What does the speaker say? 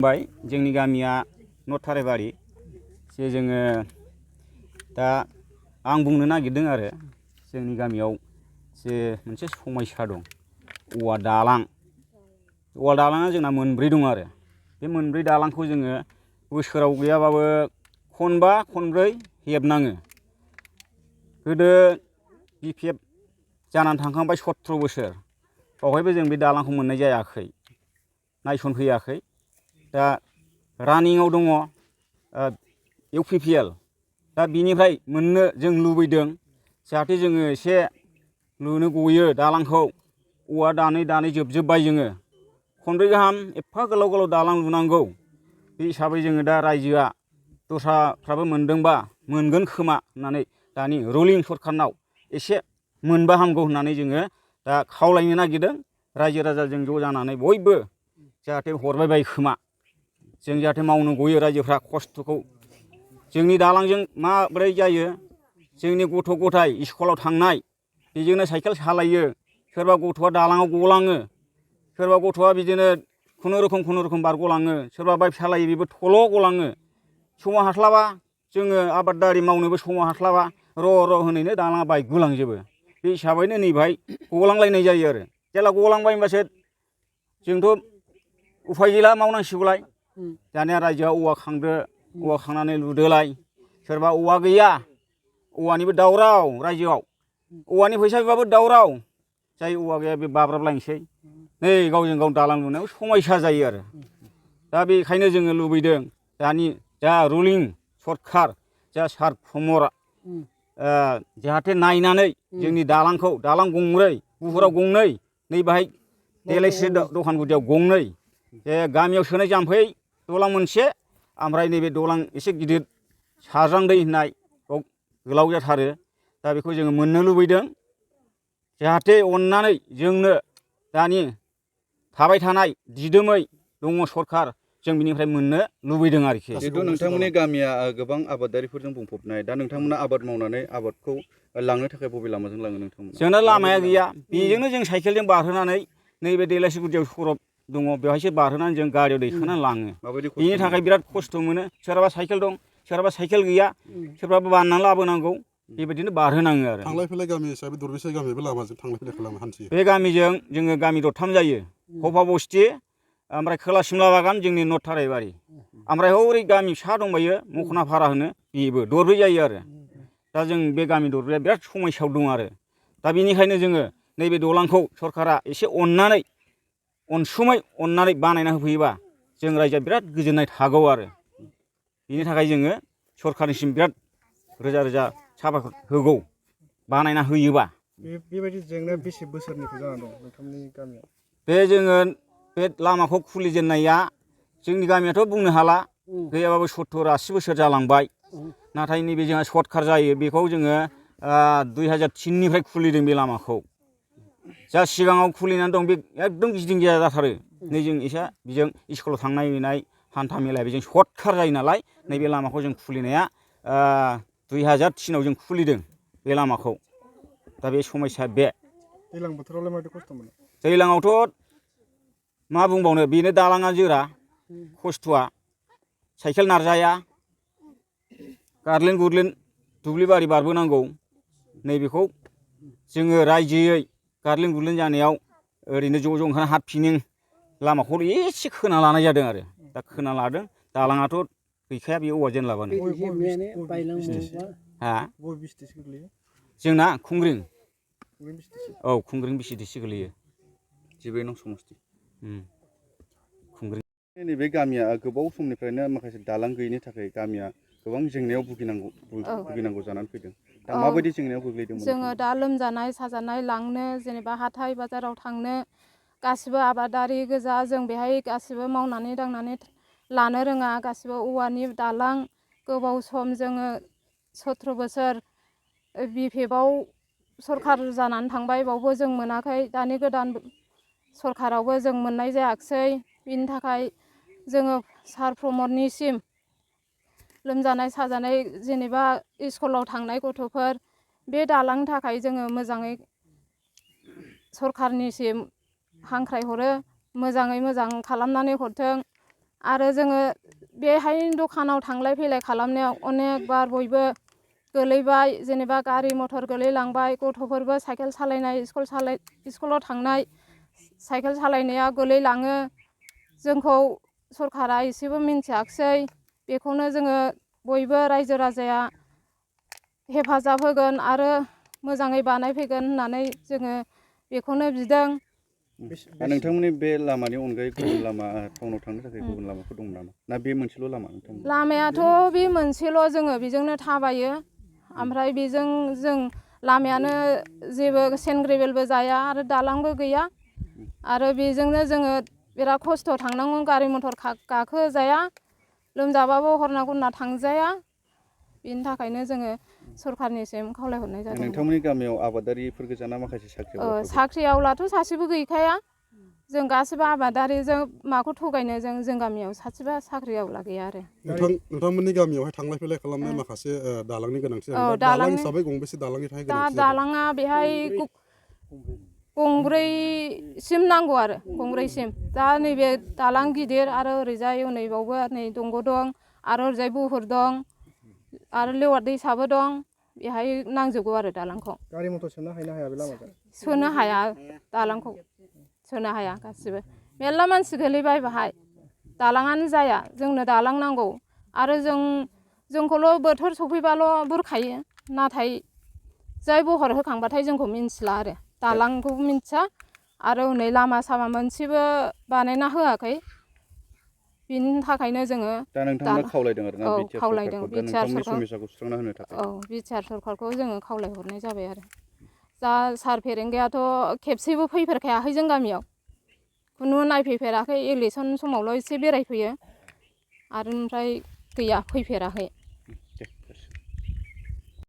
जोंनि गामिया नर्थ थाराइबारि जे जोङो दा आं बुंनो नागिरदों आरो जोंनि गामियाव जे मोनसे समस्या दं औवा दालाङा जोंना मोनब्रै दं आरो बे मोनब्रै दालांखौ जोङो बोसोराव गैयाबाबो खनबा खनब्रै हेबनाङो। गोदो BPF जानानै थांखांबाय 17 बोसोर बावहायबो जों बे दालांखौ मोननाय जायाखै नायसनफैयाखै। दा रानिंआव दङ UPPL दा बिनिफ्राय मोननो जों लुबैदों जाहाथे जोङो एसे लुनो गयो दालांखौ औवा दानै जोबजोब्बाय जोङो खनब्रै गाहाम एफा गोलाव दालां लुनांगौ बे हिसाबै जोङो दा रायजोआ दस्राफ्राबो मोनदोंबा मोनगोन खोमा होननानै दानि रुलिं सरखारनाव एसे मोनबा हामगौ होननानै जोङो दा खावलायनो नागिरदों रायजो राजाजों ज' जानानै बयबो जाहाथे हरबाय बायो खोमा जों जाहाथे मावनो गयो रायजोफ्रा खस्थ'खौ जोंनि दालांजों माब्रै जायो जोंनि गथ' गथाय स्कुलाव थांनाय बेजोंनो साइकेल सालायो सोरबा गथ'आ दालाङाव गलाङो सोरबा गथ'आ बिदिनो खुनुरुखुम बारग'लाङो सोरबा बाइक सालायो बेबो थल' गलाङो समाव हास्लाबा जोङो आबादारि मावनोबो समाव हास्लाबा र' होनैनो दालाङा बायगुलांजोबो बे हिसाबैनो नैबाहाय गलांलायनाय जायो आरो जेला गलांबाय होनबासो जोंथ' उफाय गैला मावनांसिगौलाय दानिया रायजोआ औवा खांदो औवा खांनानै लुदोलाय सोरबा औवा गैया औवानिबो दावराव रायजोआव औवानि फैसा बिबाबो दावराव जाय औवा गैया बे बाब्राबलायनोसै नै गावजों गाव दालां लुनायाव समयसा जायो आरो दा बेखायनो जोङो लुबैदों दानि जा रुलिं सरखार जा सार प्रमदआ जाहाथे नायनानै जोंनि दालांखौ दालां गंब्रै गुफुराव गंनै नै बाहाय देलायस्रि दखान गुदियाव गंनै जे गामियाव सोनाय जाम्फै दलां मोनसे ओमफ्राय नैबे दलां एसे गिदिर साज्रां दै होननाय बाव गोलाव जाथारो दा बेखौ जोङो मोननो लुबैदों जाहाथे अननानै जोंनो दानि थाबाय थानाय दिदोमै दङ सरखार जों बिनिफ्राय मोननो लुबैदों आरोखि। जिहेथु नोंथांमोननि गामिया गोबां आबादारिफोरजों बुंफबनाय दा नोंथांमोना आबाद मावनानै आबादखौ लांनो थाखाय बबे लामाजों लाङो नोंथांमोना? जोंना लामाया गैया बेजोंनो जों साइकेलजों बारहोनानै नैबे देलायस्रि गुदियाव सरब दङ बेवहायसो बारहोनानै जों गारियाव दैखांनानै लाङो बेनि थाखाय बिराद खस्थ' मोनो सोरहाबा साइकेल दं सोरहाबा साइकेल गैया सोरबाबा बाननानै लाबोनांगौ बेबायदिनो बारहोनाङो आरो थांलाय फैलाय गामि हिसाबै दरबेसे गामियाबो लामाजों थांलाय फैलाय खालामो हान्थियो बे गामिजों जोङो गामि दरथाम जायो हफा बस्ति ओमफ्राय खोला सिमला बागान जोंनि नर्थ थाराइबारि ओमफ्राय हरै गामि फिसा दंबायो मख'नाफारा होनो बेबो दरब्रै जायो आरो दा जों बे गामि दरब्रैया बिराद समयसायाव दं आरो दा बेनिखायनो जोङो नैबे दलांखौ सरकारा एसे अननानै अनसुमै अननानै बानायना होफैयोबा जों रायजोआ बिराद गोजोननाय थागौ आरो बिनि थाखाय जोङो सरकारनिसिम बिराद रोजा साबायखर होगौ बानायना होयोबा। बेबायदि जेंनाया बेसे बोसोरनिफ्राय जानानै दं नोंथांनि गामियाव? बे जोङो बे लामाखौ खुलिजेननाया जोंनि गामियाथ' बुंनो हाला गैयाबाबो 70-80 बोसोर जालांबाय नाथाय नैबे जोंहा सर्टकाट जायो बेखौ जोङो 2003निफ्राय खुलिदों बे लामाखौ जा सिगाङाव खुलिनानै दं बे एकदम गिदिं गिया जाथारो नै जों एसे बेजों स्कुलाव थांनाय फैनाय हान्था मेला बेजों सर्टकाट जायो नालाय नैबे लामाखौ जों खुलिनाया 2003आव जों खुलिदों बे लामाखौ दा बे समयसा बे दैज्लां बोथोरावलाय माबायदि खस्थ' मोनो? दैज्लाङावथ' मा बुंबावनो बेनो दालाङा जोरा खस्थ'आ साइकेल नारजाया गारलिन गुरलिन दुब्लि बारि बारबोनांगौ नैबेखौ जोङो रायजोयै गारलिन गुरलिन जानायाव ओरैनो ज' ओंखारना हातफिनिं लामाखौ एसे खोना लानाय जादों आरो दा खोना लादों दालाङाथ' गैखाया बे औवा जेनलाबानो हा जोंना खुंग्रिं औ खुंग्रिं बिसिडिसि गोलैयो 12 नं समस्ति खुंग्रिं। नैबे गामिया गोबाव समनिफ्रायनो माखासे दालां गैयिनि थाखाय गामिया गोबां जेंनायाव भुगिनांगौ जानानै फैदों दा माबायदि जेंनायाव गोग्लैदोंमोन? जोङो दा लोमजानाय साजानाय लांनो जेनेबा हाथाय बाजाराव थांनो गासिबो आबादारि गोजा जों बेहाय गासिबो मावनानै दांनानै लानो रोङा गासिबो औवानि दालां गोबाव सम जोङो 17 बोसोर BPFआव सरखार जानानै थांबाय बावबो जों मोनाखै दानि गोदान सरखारावबो जों मोननाय जायाखिसै बिनि थाखाय जोङो सार प्रमदनिसिम लोमजानाय साजानाय जेनेबा स्कुलाव थांनाय गथ'फोर बे दालांनि थाखाय जोङो मोजाङै सरखारनिसिम हांख्रायहरो मोजाङै मोजां खालामनानै हरथों आरो जोङो बेहाय दखानाव थांलाय फैलाय खालामनायाव अनेक बार बयबो गोलैबाय जेनेबा गारि मथर गोलैलांबाय गथ'फोरबो साइकेल सालायनाय स्कुलाव थांनाय साइकेल सालायनाया गोलैलाङो जोंखौ सरकारा एसेबो मिन्थियाखिसै बेखौनो जोङो बयबो रायजो राजाया हेफाजाब होगोन आरो मोजाङै बानायफैगोन होननानै जोङो बेखौनो बिदों। नोंथांमोननि बे लामानि अनगायै गुबुन लामा टाउनाव थांनो थाखाय गुबुन लामाफोर दं नामा ना बे मोनसेल' लामा नोंथांमोन? लामायाथ' बे मोनसेल' जोङो बेजोंनो थाबायो ओमफ्राय बेजों जों लामायानो जेबो सेन्ड ग्रेभेलबो जाया आरो दालांबो गैया आरो बेजोंनो जोङो बिराद खस्थ' थांनांगौ गारि मथर गाखोजाया लोमजाबाबो हरना गुरना थांजाया बेनि थाखायनो जोङो सरकारनिसिम खावलायहरनाय जादों। नोंथांमोननि गामियाव आबादारिफोर गोजाना माखासे साख्रि आवलाथ' सासेबो गैखाया जों गासिबो आबादारिजों माखौ थगायनो जों गामियाव सासेबो साख्रि आवला गैया आरो। नोंथांमोननि गामियावहाय थांलाय फैलाय खालामनाय माखासे दालांनि गोनांथि जायो। दालां हिसाबै गंबेसे दालांनि थाखाय गोनांथि जायो? दालाङा बेहाय गंब्रैसिम नांगौ आरो गंब्रैसिम दा नैबे दालां गिदिर आरो ओरैजाय नैबावबो नै दंग' दं आरो ओरैजाय बुहुर दं आरो लेवार दैसाबो दं बेहाय नांजोबगौ आरो दालांखौ। गारि मथर सोनो हायो ना हाया बे लामाजों? सोनो हाया दालांखौ सोनो हाया गासिबो मेरला मानसि गोलैबाय बाहाय दालाङानो जाया जोंनो दालां नांगौ आरो जोंखौल' बोथोर सफैबाल' बुरखायो नाथाय जाय बहर होखांबाथाय जोंखौ मिन्थिला आरो दालांखौ मिन्थिया आरो हनै लामा सामा मोनसेबो बानायना होआखै बिनि थाखायनो जोङो दा नोंथांमोना खावलायदों आरो ना खावलायदों नोंथांमोननि समस्याखौ सुस्रांना होनो थाखाय। बिटिआर सरकारखौ जोङो खावलायहरनाय जाबाय आरो दा सार फेरेंगायाथ' खेबसेबो फैफेरखायाखै जों गामियाव खुनु नायफैफेराखै इलेक्सन समावल' एसे बेरायफैयो आरो ओमफ्राय गैया फैफेराखै।